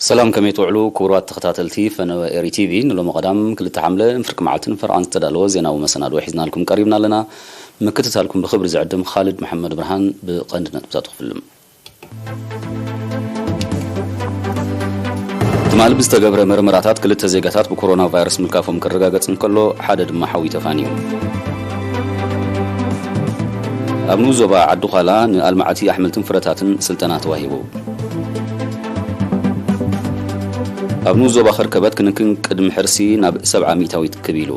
ሰላም፣ ከመይ ትውዕሉ ክቡራት ተኸታተልቲ ፈነወ ኤሪ ቲቪ? ንሎሚ ቀዳም ክልተ ሓምለ ፍርቂ መዓልትን ፈርቓን ዝተዳለወ ዜናዊ መሰናድኦ ሒዝናልኩም ቀሪብና ኣለና። ምክትታልኩም ብኽብሪ ዝዕድም ኻልድ መሓመድ ብርሃን። ብቐንዲ ነጥብታቱ ክፍልም። ትማሊ ብዝተገብረ መርመራታት ክልተ ዜጋታት ብኮሮና ቫይረስ ምልካፎም ክረጋገጽ እንከሎ፣ ሓደ ድማ ሓዊ ተፋንዩ። ኣብ ንኡስ ዞባ ዓዲ ዃላ ንኣልማዕቲ ኣሕምልትን ፍረታትን ስልጠና ተዋሂቡ። ኣብ ንኡስ ዞባ ከርከበት ክንክን ቅድሚ ሕርሲ ናብ ሰብዓ ሚእታዊት ክብ ኢሉ።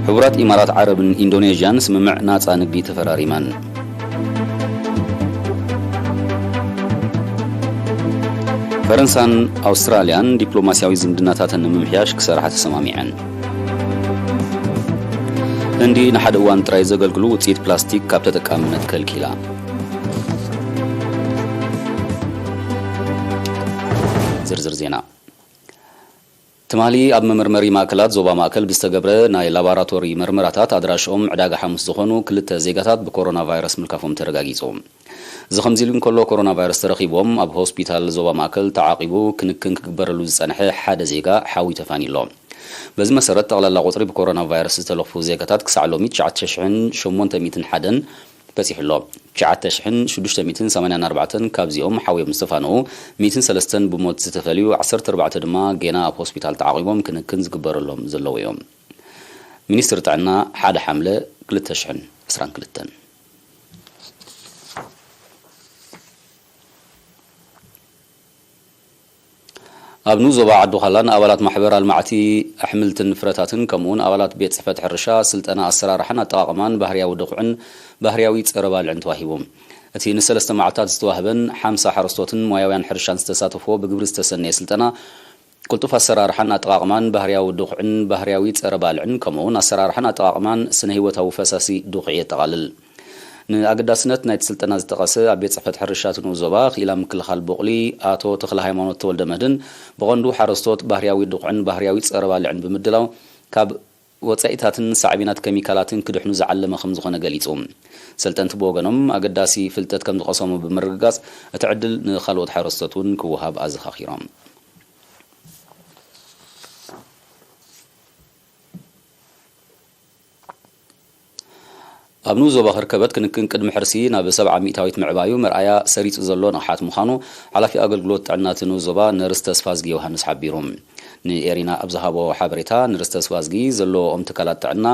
ሕቡራት ኢማራት ዓረብን ኢንዶኔዥያን ስምምዕ ናጻ ንግዲ ተፈራሪመን። ፈረንሳን ኣውስትራልያን ዲፕሎማስያዊ ዝምድናታተን ንምምሕያሽ ክሰርሓ ተሰማሚዐን። ህንዲ ንሓደ እዋን ጥራይ ዘገልግሉ ውጽኢት ፕላስቲክ ካብ ተጠቃምነት ከልኪላ። ዝርዝር ዜና። ትማሊ ኣብ መመርመሪ ማእከላት ዞባ ማእከል ብዝተገብረ ናይ ላቦራቶሪ መርመራታት ኣድራሽኦም ዕዳጋ ሓሙስ ዝኾኑ ክልተ ዜጋታት ብኮሮና ቫይረስ ምልካፎም ተረጋጊጹ። እዚ ከምዚ ኢሉ እንከሎ፣ ኮሮና ቫይረስ ተረኺቦም ኣብ ሆስፒታል ዞባ ማእከል ተዓቂቡ ክንክን ክግበረሉ ዝጸንሐ ሓደ ዜጋ ሓዊ ተፋንዩ ኣሎ። በዚ መሰረት፣ ጠቕላላ ቁጽሪ ብኮሮና ቫይረስ ዝተለኽፉ ዜጋታት ክሳዕ ሎሚ ትሽዓተ ሽሕን ሸሞንተ ሚእትን ሓደን በጺሑ ኣሎ። ትሽዓተ ሽሕን ሽዱሽተ ሚእትን ሰማንያን ኣርባዕተን ካብዚኦም ሓውዮም ዝተፋነዉ፣ ሚእትን ሰለስተን ብሞት ዝተፈልዩ፣ ዓሰርተ ኣርባዕተ ድማ ጌና ኣብ ሆስፒታል ተዓቒቦም ክንክን ዝግበረሎም ዘለዉ እዮም። ሚኒስትሪ ጥዕና፣ ሓደ ሓምለ ክልተ ሽሕን ዕስራን ክልተን። ኣብ ንኡስ ዞባ ዓዲ ዃላ ንኣባላት ማሕበር ኣልማዕቲ ኣሕምልትን ፍረታትን ከምኡውን ኣባላት ቤት ጽሕፈት ሕርሻ ስልጠና ኣሰራርሓን ኣጠቓቕማን ባህርያዊ ድኹዕን ባህርያዊ ጸረ ባልዕን ተዋሂቡ። እቲ ንሰለስተ መዓልታት ዝተዋህበን ሓምሳ ሓረስቶትን ሞያውያን ሕርሻን ዝተሳተፍዎ ብግብሪ ዝተሰነየ ስልጠና ቅልጡፍ ኣሰራርሓን ኣጠቓቕማን ባህርያዊ ድኹዕን ባህርያዊ ጸረ ባልዕን ከምኡውን ኣሰራርሓን ኣጠቓቕማን ስነ ህይወታዊ ፈሳሲ ድኹዒ የጠቓልል። ንኣገዳስነት ናይቲ ስልጠና ዝጠቐሰ ኣብ ቤት ጽሕፈት ሕርሻ እቲ ንኡስ ዞባ ክኢላ ምክልኻል ቡቕሊ ኣቶ ተኽለ ሃይማኖት ተወልደ መድህን፣ ብቐንዱ ሓረስቶት ባህርያዊ ድኹዕን ባህርያዊ ጸረ ባልዕን ብምድላው ካብ ወጻኢታትን ሳዕቤናት ኬሚካላትን ክድሕኑ ዝዓለመ ከም ዝኾነ ገሊጹ። ሰልጠንቲ ብወገኖም፣ ኣገዳሲ ፍልጠት ከም ዝቐሰሙ ብምርግጋጽ፣ እቲ ዕድል ንኻልኦት ሓረስቶት እውን ክወሃብ ኣዘኻኺሮም። ኣብ ንኡስ ዞባ ከርከበት ክንክን ቅድሚ ሕርሲ ናብ ሰብዓ ሚእታዊት ምዕባዩ መርኣያ ሰሪጹ ዘሎ ንቕሓት ምዃኑ ሓላፊ ኣገልግሎት ጥዕና እቲ ንኡስ ዞባ ነርስ ተስፋዝጊ ዮሃንስ ሓቢሩ። ንኤሪና ኣብ ዝሃቦ ሓበሬታ፣ ነርስ ተስፋዝጊ ዘለዎም ትካላት ጥዕና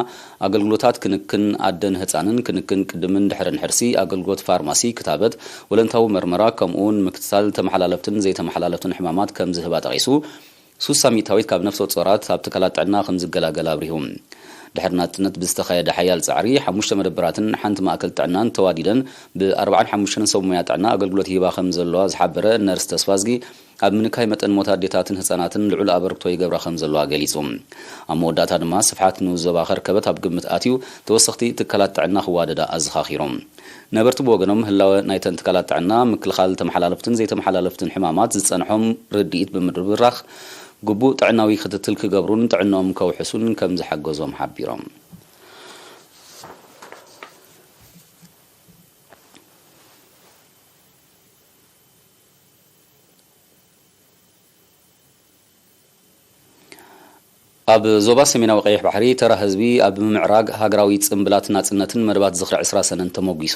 ኣገልግሎታት ክንክን ኣደን ህጻንን፣ ክንክን ቅድምን ድሕርን ሕርሲ፣ ኣገልግሎት ፋርማሲ፣ ክታበት፣ ወለንታዊ መርመራ፣ ከምኡውን ምክትታል ተመሓላለፍትን ዘይተመሓላለፍትን ሕማማት ከም ዝህባ ጠቒሱ፣ ሱሳ ሚእታዊት ካብ ነፍሰ ጾራት ኣብ ትካላት ጥዕና ከም ዝገላገል ኣብሪሁ። ድሕሪ ናጽነት ብዝተኻየደ ሓያል ጻዕሪ፣ ሓሙሽተ መደበራትን ሓንቲ ማእከል ጥዕናን ተዋዲደን ብ ኣርባዓን ሓሙሽተን ሰብ ሞያ ጥዕና ኣገልግሎት ይህባ ከም ዘለዋ ዝሓበረ ነርስ ተስፋዝጊ፣ ኣብ ምንካይ መጠን ሞት ኣዴታትን ህጻናትን ልዑል ኣበርክቶ ይገብራ ከም ዘለዋ ገሊጹ። ኣብ መወዳእታ ድማ፣ ስፍሓት ንኡስ ዞባ ከርከበት ኣብ ግምት ኣትዩ፣ ተወሰኽቲ ትካላት ጥዕና ክዋደዳ ኣዘኻኺሩ። ነበርቲ ብወገኖም፣ ህላወ ናይተን ትካላት ጥዕና ምክልኻል ተመሓላለፍትን ዘይተመሓላለፍትን ሕማማት ዝጸንሖም ርድኢት ብምድብራኽ፣ ግቡእ ጥዕናዊ ክትትል ክገብሩን ጥዕንኦም ከውሕሱን ከም ዝሓገዞም ሓቢሮም። ኣብ ዞባ ሰሜናዊ ቀይሕ ባሕሪ፣ ተራ ህዝቢ ኣብ ምምዕራግ ሃገራዊ ጽምብላት ናጽነትን መደባት ዝኽሪ ዕስራ ሰነን ተሞጒሱ።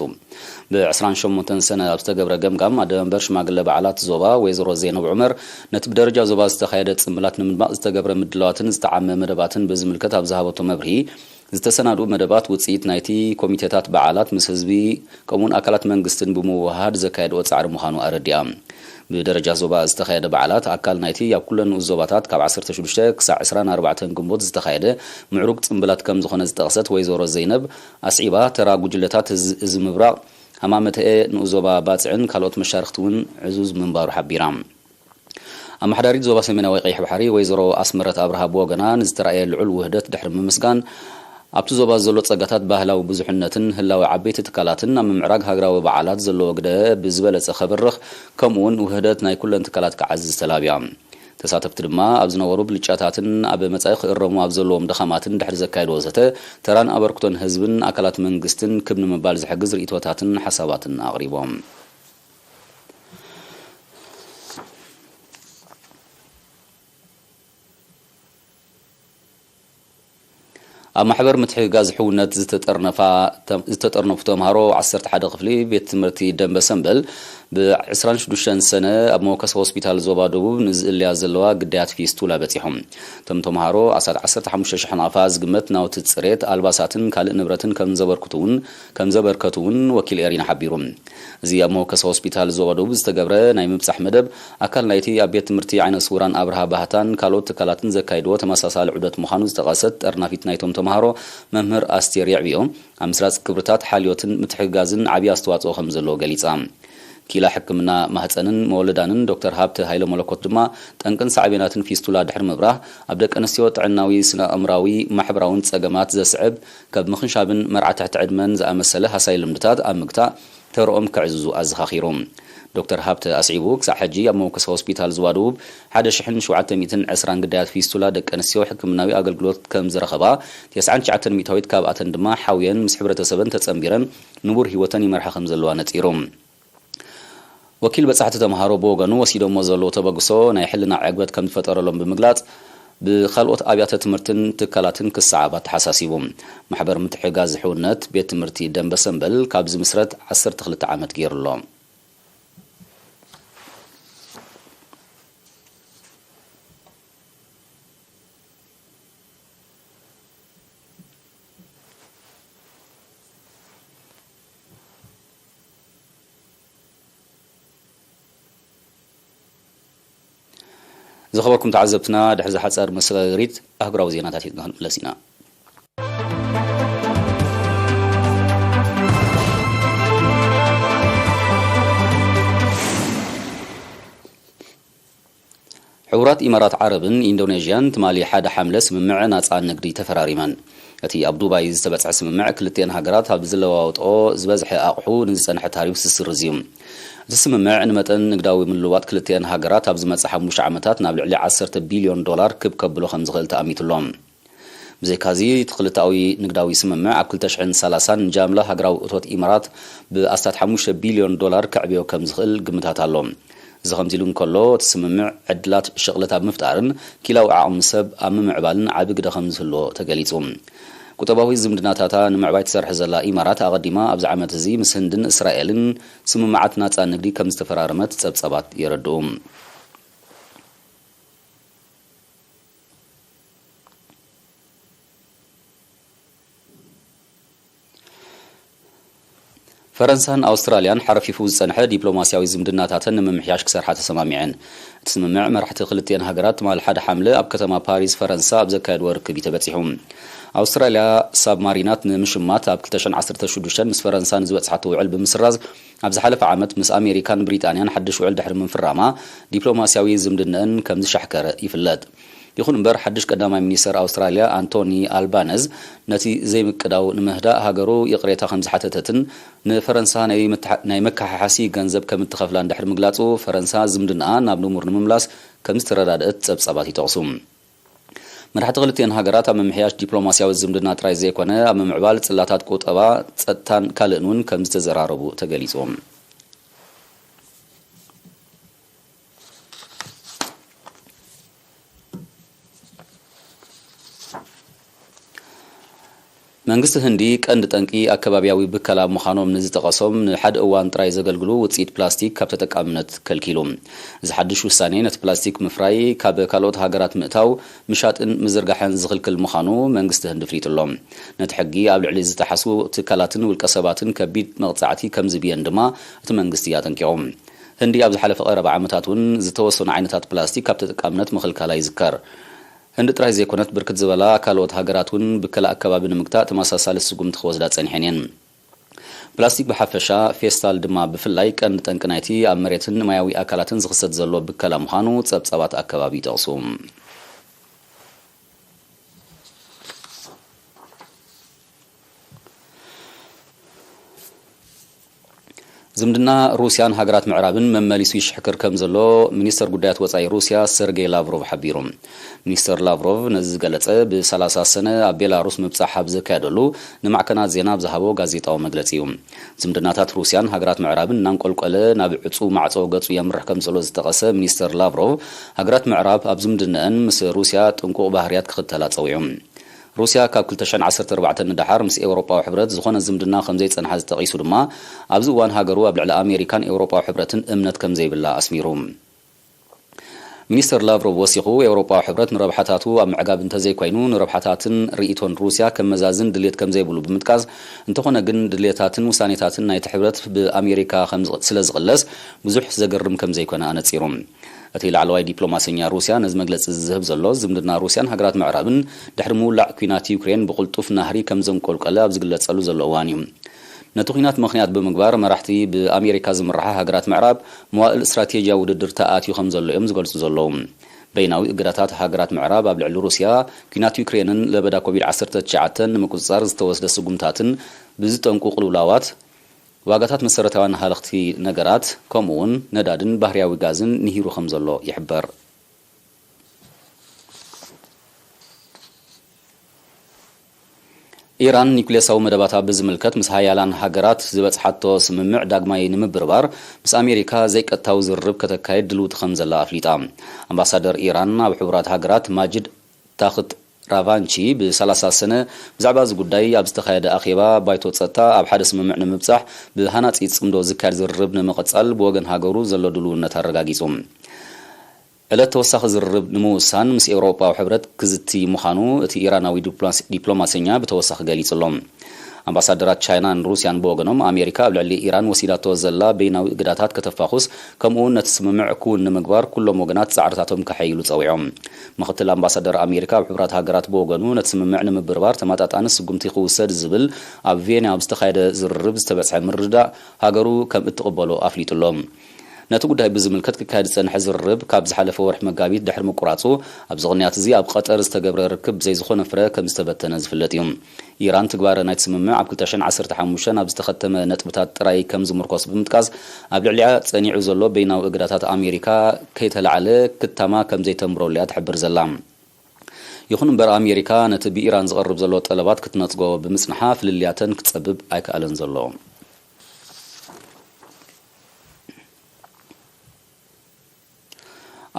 ብ ዕስራን ሸሞንተን ሰነ ኣብ ዝተገብረ ገምጋም፣ ኣደ መንበር ሽማግለ በዓላት ዞባ ወይዘሮ ዜነብ ዑመር፣ ነቲ ብደረጃ ዞባ ዝተኻየደ ጽምብላት ንምድማቕ ዝተገብረ ምድላዋትን ዝተዓመ መደባትን ብዝምልከት ኣብ ዝሃበቶ መብርሂ፣ ዝተሰናድኡ መደባት ውጽኢት ናይቲ ኮሚቴታት በዓላት ምስ ህዝቢ ከምኡውን ኣካላት መንግስትን ብምውህሃድ ዘካየድኦ ጻዕሪ ምዃኑ ኣረዲኣ። ብደረጃ ዞባ ዝተኻየደ በዓላት ኣካል ናይቲ ኣብ ኩለን ንኡስ ዞባታት ካብ ዓሰርተ ሽዱሽተ ክሳዕ ዕስራን ኣርባዕተን ግንቦት ዝተኻየደ ምዕሩግ ጽምብላት ከም ዝኾነ ዝጠቕሰት ወይዘሮ ዘይነብ ኣስዒባ፣ ተራ ጉጅለታት እዚ፣ እዚ ምብራቕ ሃማመተኤ ንኡስ ዞባ ባጽዕን ካልኦት መሻርኽቲ እውን ዕዙዝ ምንባሩ ሓቢራ። ኣመሓዳሪት ዞባ ሰሜናዊ ቀይሕ ባሕሪ ወይዘሮ ኣስመረት ኣብርሃ ብወገና ንዝተራእየ ልዑል ውህደት ድሕሪ ምምስጋን፣ ኣብቲ ዞባ ዘሎ ጸጋታት ባህላዊ ብዙሕነትን ህላወ ዓበይቲ ትካላትን ኣብ ምምዕራግ ሃገራዊ በዓላት ዘለዎ ግደ ብዝበለጸ ከበርኽ፣ ከምኡውን ውህደት ናይ ኩለን ትካላት ክዓዝዝ ተላብያ። ተሳተፍቲ ድማ ኣብ ዝነበሩ ብልጫታትን ኣብ መጻኢ ክእረሙ ኣብ ዘለዎም ድኻማትን ድሕሪ ዘካየድዎ ዘተ፣ ተራን ኣበርክቶን ህዝብን ኣካላት መንግስትን ክብ ንምባል ዝሕግዝ ርእይቶታትን ሓሳባትን ኣቕሪቦም። ኣብ ማሕበር ምትሕግጋዝ ሕውነት ዝተጠርነፋ፣ ዝተጠርነፉ ተምሃሮ ዓሰርተ ሓደ ክፍሊ ቤት ትምህርቲ ደንበ ሰምበል ብ ዕስራን ሽዱሽተን ሰነ ኣብ መወከሲ ሆስፒታል ዞባ ደቡብ ንዝእለያ ዘለዋ ግዳያት ፊስቱላ በጺሖም። እቶም ተምሃሮ ኣስታት ዓሰርተ ሓሙሽተ ሽሕ ናቕፋ ዝግመት ናውቲ ጽሬት፣ ኣልባሳትን ካልእ ንብረትን ከም ዘበርክቱ እውን፣ ከም ዘበርከቱ እውን ወኪል ኤሪና ሓቢሩ። እዚ ኣብ መወከሲ ሆስፒታል ዞባ ደቡብ ዝተገብረ ናይ ምብጻሕ መደብ፣ ኣካል ናይቲ ኣብ ቤት ትምህርቲ ዓይነ ስውራን ኣብርሃ ባህታን ካልኦት ትካላትን ዘካይድዎ ተመሳሳሊ ዑደት ምዃኑ ዝጠቐሰት ጠርናፊት ናይቶም ተምሃሮ መምህር ኣስቴር የዕብዮ፣ ኣብ ምስራጽ ክብርታት ሓልዮትን ምትሕግጋዝን ዓቢ ኣስተዋጽኦ ከም ዘለዎ ገሊጻ። ኪላ ሕክምና ማህጸንን መወለዳንን ዶክተር ሃብተ ሃይለ መለኮት ድማ፣ ጠንቅን ሳዕቤናትን ፊስቱላ ድሕሪ ምብራህ፣ ኣብ ደቂ ኣንስትዮ ጥዕናዊ፣ ስነ ኣእምራዊ፣ ማሕበራውን ጸገማት ዘስዕብ፣ ካብ ምኽንሻብን መርዓ ትሕቲ ዕድመን ዝኣመሰለ ሃሳይ ልምድታት ኣብ ምግታእ ተርኦም ከዕዝዙ ኣዘኻኺሩ። ዶክተር ሃብተ ኣስዒቡ፣ ክሳዕ ሕጂ ኣብ መወከሲ ሆስፒታል ዞባ ደቡብ ሓደ ሽሕን ሸውዓተ ሚእትን ዕስራን ግዳያት ፊስቱላ ደቂ ኣንስትዮ ሕክምናዊ ኣገልግሎት ከም ዝረኸባ፣ ተስዓን ትሽዓተን ሚእታዊት ካብኣተን ድማ ሓውየን ምስ ሕብረተሰበን ተጸንቢረን ንቡር ህይወተን ይመርሓ ከም ዘለዋ ነጺሩ። ወኪል በጻሕቲ ተምሃሮ ብወገኑ፣ ወሲዶሞ ዘለዉ ተበግሶ ናይ ሕልና ዕግበት ከም ዝፈጠረሎም ብምግላጽ፣ ብኻልኦት ኣብያተ ትምህርትን ትካላትን ክሰዓብ ኣተሓሳሲቡ። ማሕበር ምትሕግጋዝ ሕውነት ቤት ትምህርቲ ደንበ ሰምበል ካብ ዝምስረት ዓሰርተ ክልተ ዓመት ገይሩ ኣሎ። ዝኸበርኩም ተዓዘብትና፣ ድሕሪ ዝሓጸር መሰጋገሪት ኣህጉራዊ ዜናታት ሒዝና ክንምለስ ኢና። ሕቡራት ኢማራት ዓረብን ኢንዶኔዥያን ትማሊ ሓደ ሓምለ ስምምዕ ናጻ ንግዲ ተፈራሪመን። እቲ ኣብ ዱባይ ዝተበጽሐ ስምምዕ፣ ክልቲኤን ሃገራት ኣብ ዝለዋወጥኦ ዝበዝሐ ኣቕሑ ንዝጸንሐ ታሪፍ ዝስርዝ እዩ። እቲ ስምምዕ፣ ንመጠን ንግዳዊ ምልውዋጥ ክልቲኤን ሃገራት ኣብ ዝመጽእ ሓሙሽተ ዓመታት ናብ ልዕሊ ዓሰርተ ቢልዮን ዶላር ክብ ከብሎ ከም ዝኽእል ተኣሚቱ ኣሎ። ብዘይካዚ፣ እቲ ክልተኣዊ ንግዳዊ ስምምዕ ኣብ ክልተ ሽሕን ሰላሳን ንጃምላ ሃገራዊ እቶት ኢማራት ብኣስታት ሓሙሽተ ቢልዮን ዶላር ከዕብዮ ከም ዝኽእል ግምታት ኣሎ። እዚ ከምዚ ኢሉ እንከሎ፣ እቲ ስምምዕ ዕድላት ሽቕለት ኣብ ምፍጣርን ኪላዊ ዓቕሚ ሰብ ኣብ ምምዕባልን ዓቢ ግደ ከም ዝህልዎ ተገሊጹ። ቁጠባዊ ዝምድናታታ ንምዕባይ ትሰርሕ ዘላ ኢማራት፣ ኣቐዲማ ኣብዚ ዓመት እዚ ምስ ህንድን እስራኤልን ስምምዓት ናጻ ንግዲ ከም ዝተፈራረመት ጸብጻባት የረድኡ። ፈረንሳን ኣውስትራልያን ሓረፊፉ ዝጸንሐ ዲፕሎማስያዊ ዝምድናታተን ንምምሕያሽ ክሰርሓ ተሰማሚዐን። እቲ ስምምዕ፣ መራሕቲ ክልቲኤን ሃገራት ትማሊ ሓደ ሓምለ ኣብ ከተማ ፓሪስ ፈረንሳ ኣብ ዘካየድዎ ርክብ እዩ ተበጺሑ። ኣውስትራልያ ሳብማሪናት ንምሽማት ኣብ ክልተ ሽሕን ዓሰርተ ሽዱሽተን ምስ ፈረንሳ ንዝበጽሓቶ ውዕል ብምስራዝ፣ ኣብ ዝሓለፈ ዓመት ምስ ኣሜሪካን ብሪጣንያን ሓድሽ ውዕል ድሕሪ ምፍራማ፣ ዲፕሎማስያዊ ዝምድነአን ከም ዝሻሕከረ ይፍለጥ። ይኹን እምበር፣ ሓድሽ ቀዳማይ ሚኒስተር ኣውስትራልያ ኣንቶኒ ኣልባነዝ፣ ነቲ ዘይምቅዳው ንምህዳእ ሃገሩ ይቕሬታ ከም ዝሓተተትን ንፈረንሳ ናይ ምትሓ-፣ ናይ መከሓሓሲ ገንዘብ ከም እትኸፍላ እንድሕሪ ምግላጹ፣ ፈረንሳ ዝምድናኣ ናብ ንቡር ንምምላስ ከም ዝተረዳደአት ጸብጻባት ይጠቕሱ። መራሕቲ ክልቲኤን ሃገራት ኣብ ምምሕያሽ ዲፕሎማስያዊ ዝምድና ጥራይ ዘይኮነ፣ ኣብ ምምዕባል ጽላታት ቁጠባ፣ ጸጥታን ካልእን እውን ከም ዝተዘራረቡ ተገሊጹ። መንግስቲ ህንዲ ቀንዲ ጠንቂ ኣከባብያዊ ብከላ ምዃኖም ንዝጠቐሶም ንሓደ እዋን ጥራይ ዘገልግሉ ውፅኢት ፕላስቲክ ካብ ተጠቃምነት ከልኪሉ። እዚ ሓድሽ ውሳኔ ነቲ ፕላስቲክ ምፍራይ ካብ ካልኦት ሃገራት ምእታው፣ ምሻጥን ምዝርጋሕን ዝኽልክል ምዃኑ መንግስቲ ህንዲ ኣፍሊጡ ኣሎ። ነቲ ሕጊ ኣብ ልዕሊ ዝጠሓሱ ትካላትን ውልቀ ሰባትን ከቢድ መቕጻዕቲ ከም ዝብየን ድማ እቲ መንግስቲ ኣጠንቂቑ። ህንዲ ኣብ ዝሓለፈ ቀረባ ዓመታት እውን ዝተወሰኑ ዓይነታት ፕላስቲክ ካብ ተጠቃምነት ምኽልካላ ይዝከር። ህንዲ ጥራይ ዘይኮነት፣ ብርክት ዝበላ ካልኦት ሃገራት እውን ብከላ ኣከባቢ ንምግታእ ተመሳሳሊ ስጉምቲ ክወስዳ ጸኒሐን እየን። ፕላስቲክ ብሓፈሻ፣ ፌስታል ድማ ብፍላይ፣ ቀንዲ ጠንቂ ናይቲ ኣብ መሬትን ማያዊ ኣካላትን ዝኽሰት ዘሎ ብከላ ምዃኑ ጸብጻባት ኣከባቢ ይጠቕሱ። ዝምድና ሩስያን ሃገራት ምዕራብን መመሊሱ ይሽሕክር ከም ዘሎ ሚኒስተር ጉዳያት ወጻኢ ሩስያ ሰርጌይ ላቭሮቭ ሓቢሩ። ሚኒስተር ላቭሮቭ ነዚ ዝገለጸ፣ ብ ሰላሳ ሰነ ኣብ ቤላሩስ ምብጻሕ ኣብ ዘካየደሉ ንማዕከናት ዜና ኣብ ዝሃቦ ጋዜጣዊ መግለጺ እዩ። ዝምድናታት ሩስያን ሃገራት ምዕራብን እናንቆልቆለ ናብ ዕጹው ማዕጾ ገጹ የምርሕ ከም ዘሎ ዝጠቐሰ ሚኒስተር ላቭሮቭ፣ ሃገራት ምዕራብ ኣብ ዝምድነአን ምስ ሩስያ ጥንቁቕ ባህርያት ክኽተላ ጸዊዑ። ሩስያ ካብ ክልተ ሽሕን ዓሰርተ ኣርባዕተን ንደሓር ምስ ኤውሮጳዊ ሕብረት ዝኾነ ዝምድና ከም ዘይጸንሓ ዝጠቒሱ ድማ፣ ኣብዚ እዋን ሃገሩ ኣብ ልዕሊ ኣሜሪካን ኤውሮጳዊ ሕብረትን እምነት ከም ዘይብላ ኣስሚሩ። ሚኒስተር ላቭሮቭ ወሲኹ፣ ኤውሮጳዊ ሕብረት ንረብሓታቱ ኣብ ምዕጋብ እንተዘይኮይኑ፣ ንረብሓታትን ርእይቶን ሩስያ ከመዛዝን ድልየት ከም ዘይብሉ ብምጥቃስ፣ እንተኾነ ግን ድልየታትን ውሳኔታትን ናይቲ ሕብረት ብኣሜሪካ ከም ዝቕ-፣ ስለ ዝቕለስ፣ ብዙሕ ዘገርም ከም ዘይኮነ ኣነጺሩ። እቲ ላዕለዋይ ዲፕሎማሰኛ ሩስያ ነዚ መግለጺ ዝህብ ዘሎ፣ ዝምድና ሩስያን ሃገራት ምዕራብን ድሕሪ ምውላዕ ኲናት ዩክሬን ብቕልጡፍ ናህሪ ከም ዘንቆልቀለ ኣብ ዝግለጸሉ ዘሎ እዋን እዩ። ነቲ ኲናት ምኽንያት ብምግባር፣ መራሕቲ ብኣሜሪካ ዝምርሓ ሃገራት ምዕራብ መዋእል ስትራቴጂያዊ ውድድር ተኣትዩ ከም ዘሎ እዮም ዝገልጹ ዘለዉ። በይናዊ እገዳታት ሃገራት ምዕራብ ኣብ ልዕሊ ሩስያ፣ ኲናት ዩክሬንን ለበዳ ኮቪድ ዓሰርተ ትሽዓተ ንምቁጽጻር ዝተወስደ ስጉምታትን ብዝጠንቁ ቅልውላዋት፣ ዋጋታት መሰረታውያን ሃለኽቲ ነገራት፣ ከምኡ እውን ነዳድን ባህርያዊ ጋዝን ንሂሩ ከም ዘሎ ይሕበር። ኢራን ኒኩሌሳዊ መደባታ ብዝምልከት ምስ ሃያላን ሃገራት ዝበጽሓቶ ስምምዕ ዳግማይ ንምብርባር፣ ምስ ኣሜሪካ ዘይቀጥታዊ ዝርርብ ከተካይድ ድልውቲ ከም ዘላ ኣፍሊጣ። ኣምባሳደር ኢራን ኣብ ሕቡራት ሃገራት ማጅድ ታኽት ራቫንቺ ብ ሰላሳ ሰነ ብዛዕባ እዚ ጉዳይ ኣብ ዝተኻየደ ኣኼባ ባይቶ ጸጥታ ኣብ ሓደ ስምምዕ ንምብጻሕ ብሃናጺ ጽምዶ ዝካየድ ዝርርብ ንምቕጻል ብወገን ሃገሩ ዘሎ ድልውነት ኣረጋጊጹ። ዕለት ተወሳኺ ዝርርብ ንምውሳን ምስ ኤውሮጳዊ ሕብረት ክዝቲ ምዃኑ እቲ ኢራናዊ ዲፕሎማስ-፣ ዲፕሎማሰኛ ብተወሳኺ ገሊጹ ኣሎ። ኣምባሳደራት ቻይናን ሩስያን ብወገኖም፣ ኣሜሪካ ኣብ ልዕሊ ኢራን ወሲዳቶ ዘላ በይናዊ እገዳታት ከተፋኹስ፣ ከምኡውን ነቲ ስምምዕ ክውን ንምግባር ኩሎም ወገናት ጻዕርታቶም ከሐይሉ ጸዊዖም። ምኽትል ኣምባሳደር ኣሜሪካ ኣብ ሕቡራት ሃገራት ብወገኑ፣ ነቲ ስምምዕ ንምብርባር ተመጣጣኒ ስጉምቲ ክውሰድ ዝብል ኣብ ቬና ኣብ ዝተኻየደ ዝርርብ ዝተበጽሐ ምርድዳእ ሃገሩ ከም እትቕበሎ ኣፍሊጡ ኣሎ። ነቲ ጉዳይ ብዝምልከት ክካየድ ዝጸንሐ ዝርርብ ካብ ዝሓለፈ ወርሒ መጋቢት ድሕሪ ምቁራጹ፣ ኣብዚ ቅንያት እዚ ኣብ ቀጠር ዝተገብረ ርክብ ብዘይ ዝኾነ ፍረ ከም ዝተበተነ ዝፍለጥ እዩ። ኢራን ትግባረ ናይቲ ስምምዕ ኣብ ክልተ ሽሕን ዓሰርተ ሓሙሽተን ኣብ ዝተኸተመ ነጥብታት ጥራይ ከም ዝምርኮስ ብምጥቃስ፣ ኣብ ልዕሊኣ ጸኒዑ ዘሎ በይናዊ እገዳታት ኣሜሪካ ከይተላዕለ ክታማ ከም ዘይተንብረሉ እያ ትሕብር ዘላ። ይኹን እምበር፣ ኣሜሪካ ነቲ ብኢራን ዝቐርብ ዘሎ ጠለባት ክትነጽጎ ብምጽንሓ፣ ፍልልያተን ክጸብብ ኣይከኣለን ዘሎ።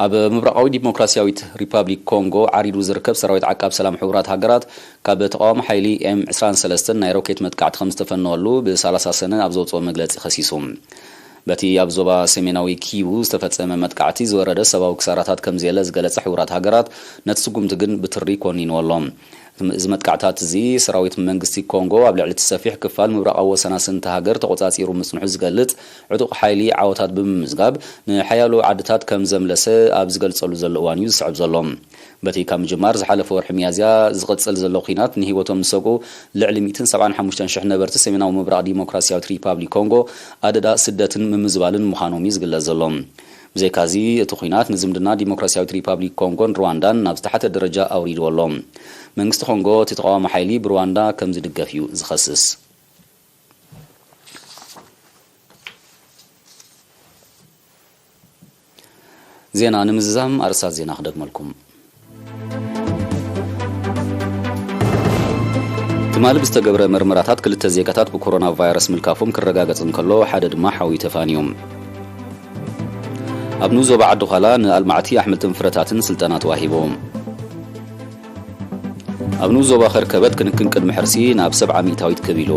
ኣብ ምብራቓዊ ዲሞክራሲያዊት ሪፓብሊክ ኮንጎ ዓሪዱ ዝርከብ ሰራዊት ዓቃብ ሰላም ሕቡራት ሃገራት፣ ካብ ተቓዋሚ ሓይሊ ኤም ዕስራን ሰለስተን ናይ ሮኬት መጥቃዕቲ ከም ዝተፈነወሉ ብ ሰላሳ ሰነ ኣብ ዘውጽኦ መግለጺ ከሲሱ። በቲ ኣብ ዞባ ሰሜናዊ ኪቡ ዝተፈጸመ መጥቃዕቲ ዝወረደ ሰብኣዊ ክሳራታት ከም ዘየለ ዝገለጸ ሕቡራት ሃገራት፣ ነቲ ስጉምቲ ግን ብትሪ ኮኒንዎ ኣሎ። እዚ መጥቃዕታት እዚ፣ ሰራዊት መንግስቲ ኮንጎ ኣብ ልዕሊ እቲ ሰፊሕ ክፋል ምብራቓዊ ወሰናስንቲ ሃገር ተቖጻጺሩ ምጽንሑ ዝገልጽ ዕጡቕ ሓይሊ ዓወታት ብምምዝጋብ፣ ንሓያሎ ዓድታት ከም ዘምለሰ ኣብ ዝገልጸሉ ዘሎ እዋን እዩ ዝስዕብ ዘሎ። በቲ ካብ ምጅማር ዝሓለፈ ወርሒ ሚያዝያ ዝቕጽል ዘሎ ኲናት፣ ንህይወቶም ዝሰግኡ ልዕሊ ሚእትን ሰብዓን ሓሙሽተን ሽሕ ነበርቲ ሰሜናዊ ምብራቕ ዲሞክራሲያዊት ሪፓብሊክ ኮንጎ ኣደዳ ስደትን ምምዝባልን ምዃኖም እዩ ዝግለጽ ዘሎ። ብዘይካዚ፣ እቲ ኲናት ንዝምድና ዲሞክራሲያዊት ሪፓብሊክ ኮንጎን ሩዋንዳን ናብ ዝተሓተ ደረጃ ኣውሪድዎ ኣሎ። መንግስቲ ኮንጎ፣ እቲ ተቓዋሚ ሓይሊ ብሩዋንዳ ከም ዝድገፍ እዩ ዝኸስስ። ዜና ንምዝዛም ኣርእስታት ዜና ክደግመልኩም። ትማሊ ብዝተገብረ መርመራታት ክልተ ዜጋታት ብኮሮና ቫይረስ ምልካፎም ክረጋገጽ እንከሎ፣ ሓደ ድማ ሓዊ ተፋንዩ። ኣብ ንኡስ ዞባ ዓዲ ዃላ ንኣልማዕቲ ኣሕምልትን ፍረታትን ስልጠና ተዋሂቡ። ኣብ ንኡስ ዞባ ከርከበት ክንክን ቅድሚ ሕርሲ ናብ ሰብዓ ሚእታዊት ክብ ኢሉ።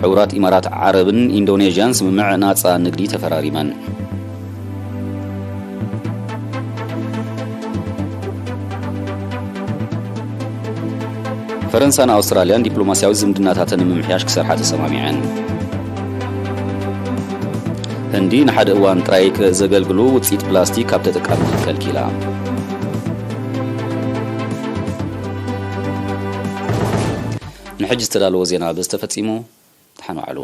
ሕቡራት ኢማራት ዓረብን ኢንዶኔዥያን ስምምዕ ናጻ ንግዲ ተፈራሪመን። ፈረንሳን ኣውስትራልያን ዲፕሎማስያዊ ዝምድናታተን ንምምሕያሽ ክሰርሓ ተሰማሚዐን። ህንዲ ንሓደ እዋን ጥራይ ከ-፣ ዘገልግሉ ውጽኢት ፕላስቲክ ካብ ተጠቃሚ ከልኪላ። ንሕጂ ዝተዳለወ ዜና በዚ ተፈጺሙ። ደሓን ዋዕሉ።